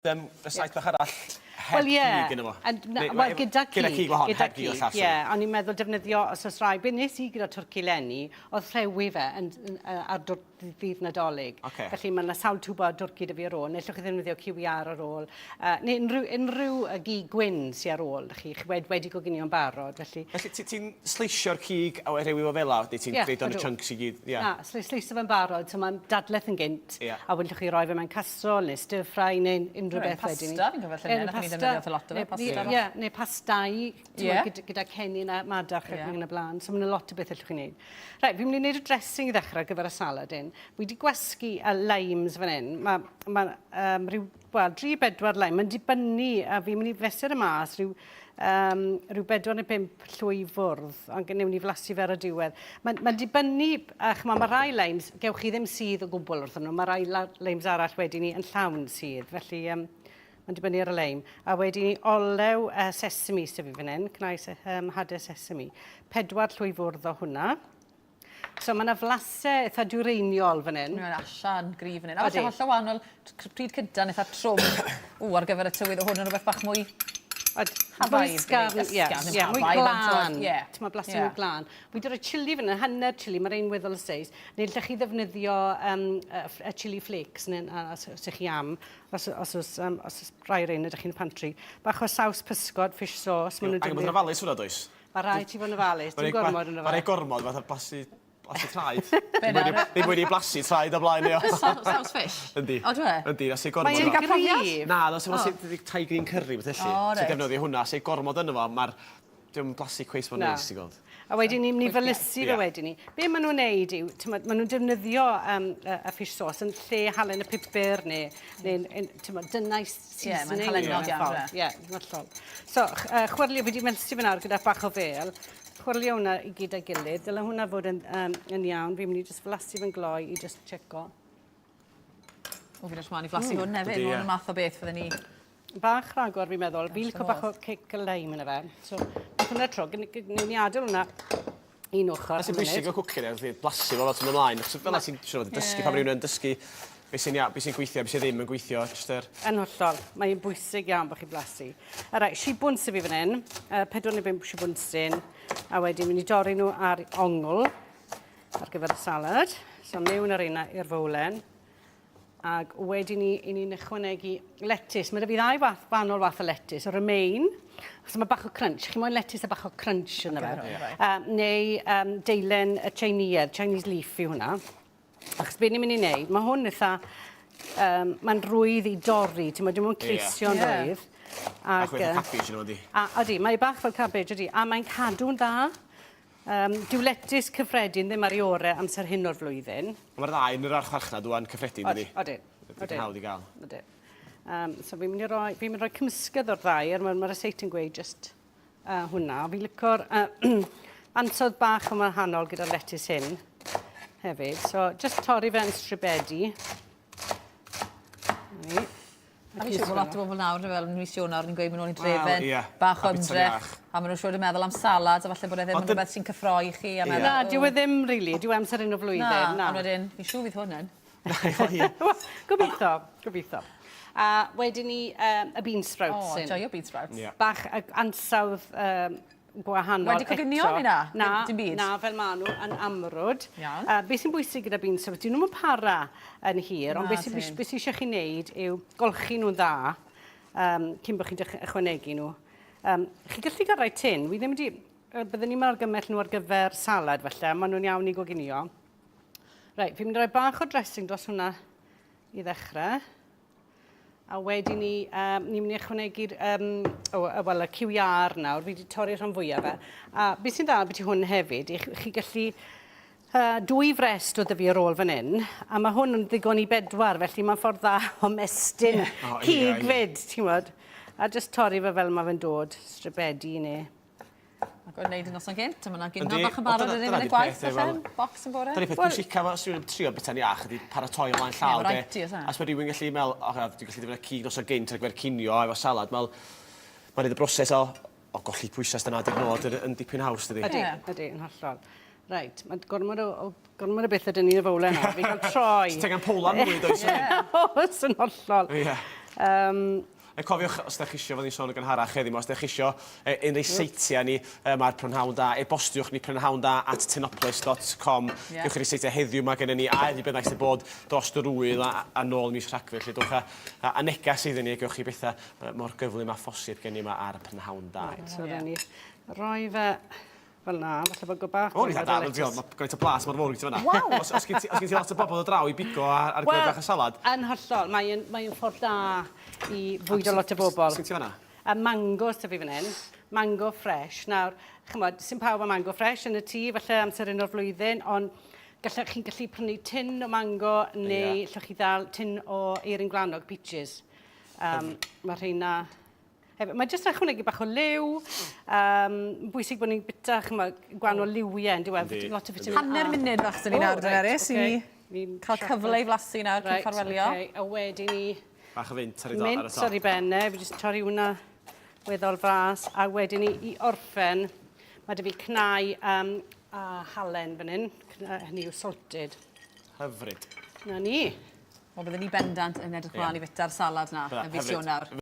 Yym, rysáit bach arall heb Wel ie. cig yno fo. And na, wel gyda cig. Gyda cig wahanol, gyda heb gig o'r llall. Ie, o'n i'n meddwl defnyddio os oes rhai. Be nes i gyda twrci leni, oedd rhewi fe yn, yn, ar dwr, ddydd Nadolig. Ocê. Felly mae yna sawl twba o dwrci 'da fi ar ôl, neu allwch chi ddefnyddio cyw iâr ar ôl, uh, neu unrhyw, unrhyw gig gwyn sy ar ôl, chi, chi wedi, wedi goginio'n barod, felly... Felly ti, ti'n sleisio'r cig a rhewi fo fel 'a, neu ti'n Ie, gwneud o'n y ydw. chunks i gyd? Ie. Na, sleisio fe'n barod, so mae'n dadleth yn gynt. Ie. A wedyn llwch chi roi fe mewn casserole neu stir fry neu unrhyw beth wedyn. Pasta, fi'n cofio llynedd, nathon ni ddefnyddio eitha lot o fe, pasta. Ie, neu pastai, yeah. gyda, gyda cennin a madarch ac yn y blaen. So mae'n lot o beth allwch chi wneud. Right, fi'n mynd i wneud y dressing i ddechrau ar gyfer y salad hyn. Fi wedi gwasgu y limes fan hyn. Mae ma, um, rhyw, wel, 3-4 lime. Mae'n dibynnu, a fi'n mynd i fesur y mas rhyw um, rhyw bedwar neu bump llwy fwrdd, ond newn ni flasu fe ar y diwedd. Mae'n ma dibynnu, a chymod, mae rai limes, gewch chi ddim sudd o gwbl wrthyn nhw, mae rai limes arall wedyn ni yn llawn sudd, felly um, mae'n dibynnu ar y lime. A wedyn ni olew uh, sesame sydd fi fan hyn, cnau se, um, hadau sesame. Pedwar llwy fwrdd o hwnna. So mae yna flasau eitha dwyreiniol fan hyn. Mae'n asian gryf fan hyn. A falle hollol wahanol, pryd cynta yn eitha trwm. Ww, ar gyfer y tywydd, o hwn yn rhywbeth bach mwy Mwy ysgafn, ie, ie, mwy glân. Ti'n ma blasu mwy glân. Fi wedi rhoi chili fan hyn, hanner chili, mae'r un weddol y seis. Neu lle chi ddefnyddio um, y chili flakes, neu, os, os ych chi am, os, os, os, um, os oes rai rein ydych chi'n y pantry. Bach o saws pysgod, fish sauce. Angen bod yn ofalus hwnna, does? Mae rhaid ti fod yn ofalus, dim gormod ynddo fe. Mae rhai gormod fatha blasu, blasu traed. Ddim wedi blasu traed o blaen, neu. Saws fish? Yndi. O, dwi e? Yndi, os ei gormod. Mae'n gryf. Na, os ei Thai green curry, beth felly. O, reit. Ti'n defnyddio hwnna, os ei gormod yno fo, mae'r... Dio'm yn blasu cweit mor neis, ti'n gweld. A wedyn ni mynd i felysu fe wedyn ni. Be maen nhw'n neud yw, t'mod, maen nhw'n defnyddio um, y, y fish sauce yn lle halen y pupur neu, neu t'mod, dyna Ie, mae'n halenog iawn, yndyw e? Ie, hollol. So, uh, chwyrlio, fi wedi melsu fe nawr gyda bach o fel. Chwyrlio hwnna i gyd â'i gilydd. Dyle hwnna fod yn, um, yn iawn. Fi'n mynd i just flasu fe'n gloi i just checo. O, fi'n edrych mlaen i flasu hwn hefyd. Hwn yn math o beth fydden ni... Bach rhagor, fi'n meddwl. Fi'n licio bach o cic y lime yna fe. So, beth hwnna tro. Newn ni adael hwnna un ochr. A sy'n bwysig o cwcin yw blasu fo fel ti'n mynd ymlaen. Achos fel 'na ti'n siŵr o fod yn dysgu pan ma' rhywun yn dysgu beth sy'n ia- beth sy'n gweithio a beth sydd ddim yn gweithio. Jyst yr... Yn hollol. Mae'n bwysig iawn bod chi'n blasu. A reit, shibwns i fi fan hyn. Uh, 4 neu 5 shibwnsyn. A wedyn mynd i dorri nhw ar ongl ar gyfer y salad. So mewn ar reina i'r fowlen. Ac wedyn ni, i ni'n ychwanegu letys. Mae 'da fi ddau fath, wahanol fath o letys. Y romaine, achos mae bach o crunch. Chi moyn letys a bach o crunch yna fe. Okay, um, neu um, deilen y Chinese, Chinese leaf yw hwnna. Achos beth ni'n mynd i wneud, mae hwn eitha, um, mae'n rwydd i dorri, ti'n meddwl, dim ond cleisio'n Ie. rwydd. Ac fel cabbage yna fo, A, ydy, mae bach fel cabbage, ydy. A mae'n cadw'n dda. Yym, dyw letys cyffredin ddim ar ei ore amser hyn o'r flwyddyn. Ond mae'r ddau yn yr archfarchnad ŵan cyffredin, dydi? Odyn. Odyn. Hawdd i gael. Odyn. Um, so fi'n mynd i roi, fi'n mynd i roi cymysgedd o'r ddau, er mae'r ma ryseit yn gweud just uh, hwnna. Fi'n licio'r uh, ansawdd bach yn wahanol gyda'r letys hyn hefyd. So just torri fe yn stribedi. Ni. A fi'n siŵr bod lot o bobl nawr fel yn mis Ionawr ni'n gweud maen nhw'n i drefen, Wel, ie. bach o A bita'n ymdrech, iach. a maen nhw'n siŵr yn meddwl am salad, a falle bod e ddim Ond yn dyn- rhywbeth sy'n cyffroi chi a meddwl... Na, dyw e ddim rili, dyw e amser hyn o flwyddyn, Na, na. ond wedyn, fi'n siŵr fydd hwn yn. Wel, ie. Gobeithio, gobeithio. A wedyn ni, um, y bean sprouts. O, hyn. joio bean sprouts. Ie. Bach ag ansawdd um, gwahanol Wedi coginio eto. neu na? Na, Dim byd? na, fel maen nhw, yn amrwd. Iawn. Uh, beth sy'n bwysig gyda bean sprouts, dyn nhw'm yn para yn hir, ond Na, beth sy'n ti'n. beth sy eisiau chi wneud yw golchi nhw'n dda um, cyn bod chi'n ychwanegu nhw. Um, chi gallu cael rhai tin, wi ddim wedi, byddwn ni'n argymell nhw ar gyfer salad falle, maen nhw'n iawn i goginio. Reit, fi'n mynd i roi bach o dressing dros hwnna i ddechrau. A wedyn ni, um, ni'n mynd i ychwanegu'r, um, oh, wel, y cyw iâr nawr. Fi wedi torri'r rhan fwyaf fe. A beth sy'n dda beth hwn hefyd, i chi gallu uh, dwy frest o dyfu ar ôl fan hyn, a mae hwn yn ddigon i bedwar, felly mae'n ffordd dda o mestyn yeah. Oh, cig ie, ie. fyd, ti'n gwybod. A just torri fe fel mae fe'n dod, stribedi neu Ac o'n neud y noson gynt, a ma' 'na ginio Yndi, bach yn wel barod dyna- yn dyna y 'di'r gwaith peth, e, falle, wel- bocs yn bore. Dyna'r peth pwysica efo os rhywun yn trio bita'n iach ydi paratoi ymlaen llaw Ie, ma' de. raid ti, oes e? A os ma' rhywun gallu me'wl o dwi'n gallu defnyddio cig noson gynt ar gyfer cinio efo salad, wel ma'n neud y broses o o golli pwysa os dyna 'di'r nod yn yn dipyn haws dydi? Ydi, Ie. ydi, yn hollol. Reit, mae gormod o, o, gormod o bethau dyn ni yn y fowlen nawr. Fi'n cael troi. Ti angen powlan mwy does? Oes, yn hollol. Ie. E cofiwch, os da chi isio, fel ni'n sôn yn gynharach heddiw, os da chi isio e, un ryseitiau ni yma ar Prynhawn Da, e-bostiwch ni prynhawnda@tinopolis.com. Yeah. Gewch chi ryseitiau heddiw mae gennym ni, a heddiw bynnag sydd bod dros yr ŵyl a, a nôl mis Rhagfyr, lle dwch a, a, a negas iddyn ni, a gewch chi bethau mor gyflym â phosib gen i yma ar y Prynhawn Da. Right, so yeah. ni roi fe fel na, falle bod go bach. O, eitha da, mae gwaith o blas mor fawr gyda fan'na. Waw! Os, os, gen ti, os gen ti lot o bobl o draw i bigo ar, ar gyfer bach o salad. Yn hollol, mae'n mae ffordd da i fwydo lot o bobl. Os gen ti fan'na? A mango sy fi fan hyn, mango fresh. Nawr, chymod, sy'n pawb â mango fresh yn y tŷ, falle amser un o'r flwyddyn, ond gallech chi'n gallu prynu tin o mango neu yeah. llwch chi ddal tin o eirin gwlanog, peaches. Um, mae rheina hefyd. Mae jyst yn ychwanegu bach o liw. Um, bwysig bod ni'n bita, chymod, gwahanol liwiau yn diwedd. Lot o vitamin A. Hanner munud fach sy'n ni nawr, oh, right, Nerys, okay. i cael cyfle i flasu nawr cyn ffarwelio. Okay. A wedyn ni... Bach o fynt ar ei, ar y top. Mint ar ei ben e, fi jyst torri hwnna weddol fras. A wedyn ni i orffen, mae dy fi cnau um, a halen fan hyn, hynny yw salted. Hyfryd. Na ni. Wel, byddwn ni bendant yn edrych mlaen i fita'r salad na yn fis Ionawr.